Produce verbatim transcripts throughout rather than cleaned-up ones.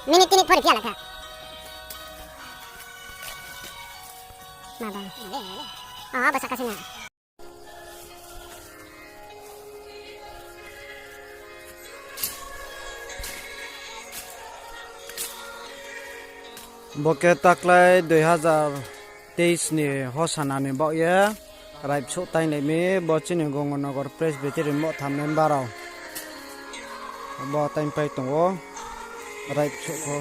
Minute tini phori phi ya la kha. Ma ba. Aha, basa kasi na. Bo khe taklái dui hazar teis ni Hosana ni baoh ye raibsouh tainglai mi, bo chini Gonganagar Presbytery Motha member rao. Bo taingpai tong ou, raibsouh pho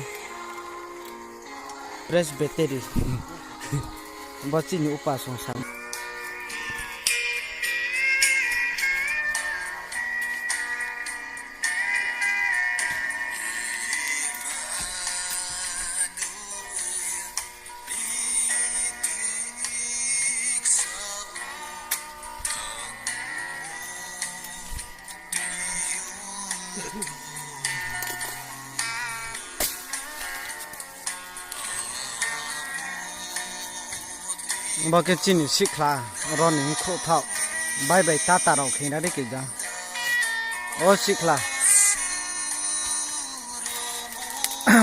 Presbytery. Bo chini upa song sa. Bo khe chini sihkhla rao ni khrouhthaoh. Bai bai tata rao khe na ri kija. O sihkhla.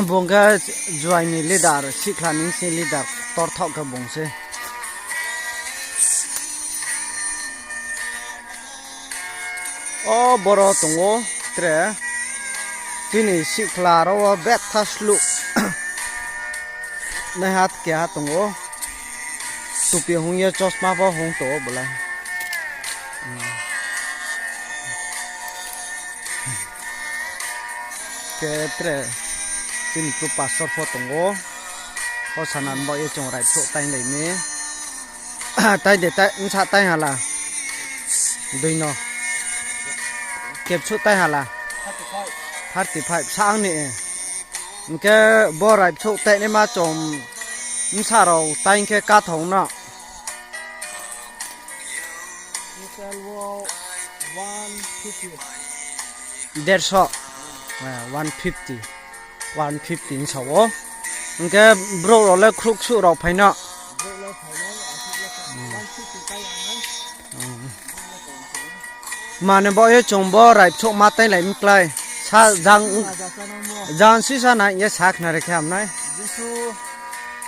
Bung khe juai ni leader, sihkhla ni sing leader, torthaoh khe bung se. O boro tong ou, tre. Chini sihkhla rao wo betha sluh. Naiha keha tong ou. Tupi hung ye chosma pho hung tong ou bole. Khe tre chini kru pastor pho tong ou. Hosana ni baoh ye chung raibsouh tainglai mi. Tai de, tai, bsa tai hala. Dui no. Kebsouh tai hala. Thirty five, sa ang ni. Hing khe bo raibsouh tainaima chung bsa rao tai khe kathong no. Total wo one fifty. Derso. Eh, one fifty. One fifty bsa ou. Hing khe brouh rao le khrouhsuh rao phai no. Mani baoh ye chung bo raibsouh ma tainglai mi klái. Sa jang, jang sisa nai ye sa khna ri khe ham nai. Jisu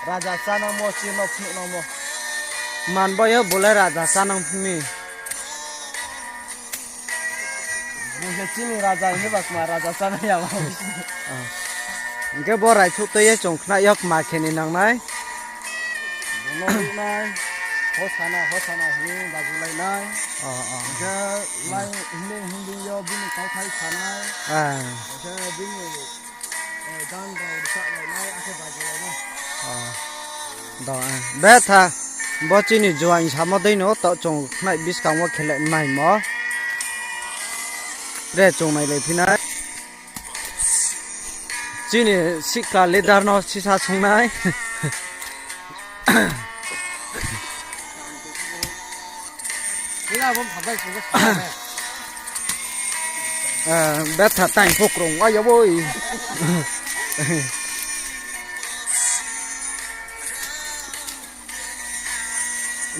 raja chánangmo, chini no phnuhnangmo. Man bo ye bo le raja chánang mi. Bung khe chini raja hing khe ba kma raja chánang ya ba. Hing khe bo raibsouh tui ye chung khna yo kma khe ni nang nai. Bono ruhnai, Hosana, Hosana hing bajulai nai. Hing khe lai himlei himlei yo bini kauthai sa nai. Hing khe bini Betha, bo chini juaing samo dei no, taoh chung khnai buskang wo khe le maimo. Tre chung nailai phi nai. Chini sihkhla leader no sisa sung nai. Betha tang pho krung wa ya boi.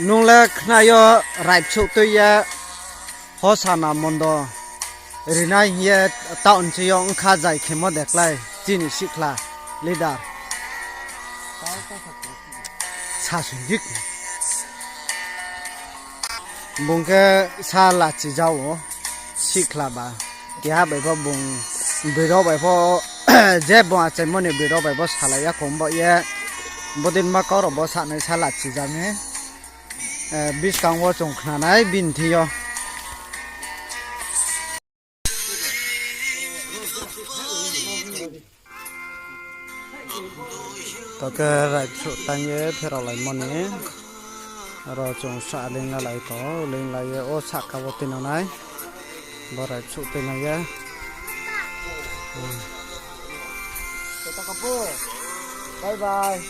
Nung le khna yo raibsouh tui ye Hosana mondo rinai hing ye taoh nchi yo ongkha zai khemo de klái chini sihkhla leader. Sa sung jik. Bung khe sa lachi ja ou, sihkhla ba. Keha bai pho bung broi rao bai pho, je bung achaimo ni broi rao bai pho salai ya khong bo ye. Bodei ma kau rao bo sanai sa lachi ja mi. Buskang wo chung khna nai bini thing yo. Taoh khe raibsouh tang ye pherao laimo ni. Aro chung sa leing la lai tong, leing lai ye o sahka wo tuinang nai. Bo raibsouh tuinang ye. Bye bye.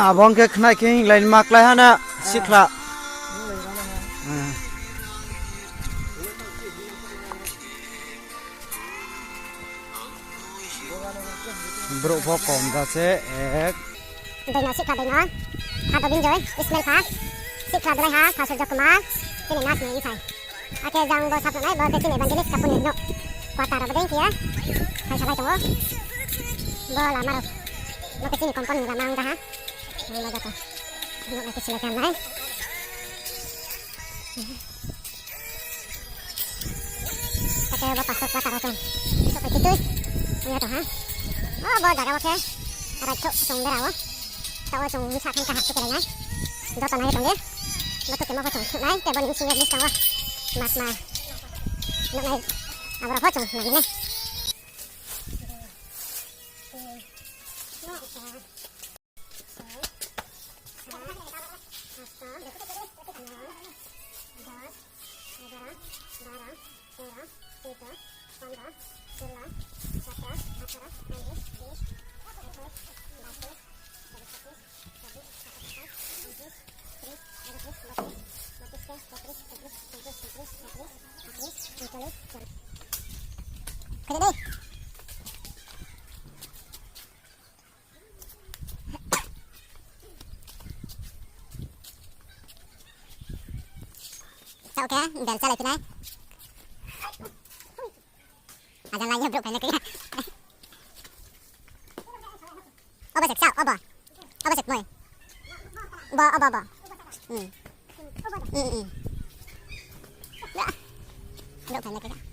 Abo ong khe khnai khe hinglai ma klái ha na, sihkhla. Brouh pho kom ja se ek. Dei no sihkhla dei no. Pha Dobinjoy, Ismail pha. Sihkhla dei ha, pha Surjo Kumar. Chini nas ni bsai. Akhe jang bo sapnai, bo khe chini evangelist Kapun ni nouh. Quarter abo dei khe ya. Hai salai tongo. Bo lama rao. Bo khe chini compound ni lama ong ha. Ang bo joto. Nouh nai khe silai khe hamnai. Akhe bo pastor quarter o chung. Souhphai tui tui. Ong ya tong ha. O bo jaga wo khe. Arai thouh chung bera o. Taoh wo chung bsa khan kaham khe kelai nai. Joto nai tong di. Bo thukemo pho chung thunai, tei bo ni senior list tong o. Mas ma. Nuhnai. Aboro pho chung nai nai. Khe dei. Taoh khe bel chálai phi nai. Ajang lai ye brouh phai nai khe. Obo se kchao, obo. Obo se kmoi. Bo, obo, obo. Hmm. Hmm, hmm. Brouh phai nai khe.